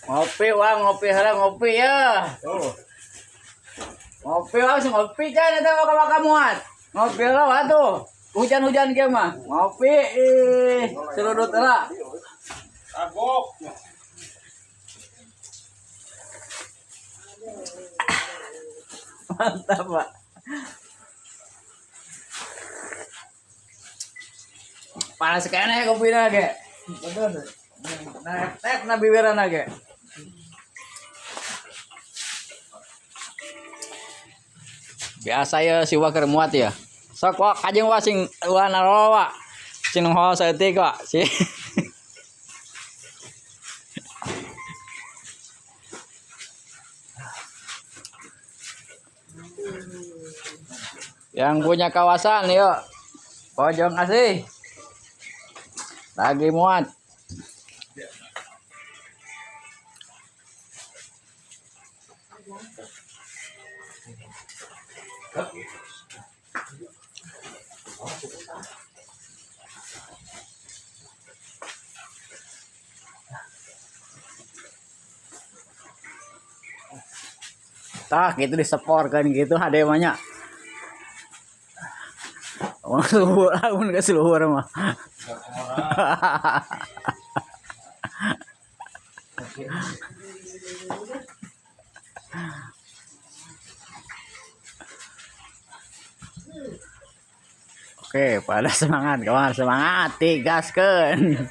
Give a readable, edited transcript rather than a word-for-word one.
Ngopi wah, ngopi heula ngopi ya. Tuh. Ngopi wah, langsung ngopi kan eta mah ka muat. Ngopi heula wah tuh. Hujan-hujan kieu mah. Ngopi ih, serudut heula. Kagok. Mantap, Pak. Panas kayaknya kopina ge. Betul. Nah, tek na bibirana ge. Biasa ya si Wa keur muat ya. Sok wa kajeng wa sing wa narowa. Sing ho saeutik wa. Si Yang punya kawasan yuk. Pojok Asih. Lagi muat. Tah gitu diseporkan gitu hade mah nya. Lamun lamun ke seluhur mah. Oke, pada semangat kawan, semangat digaskeun.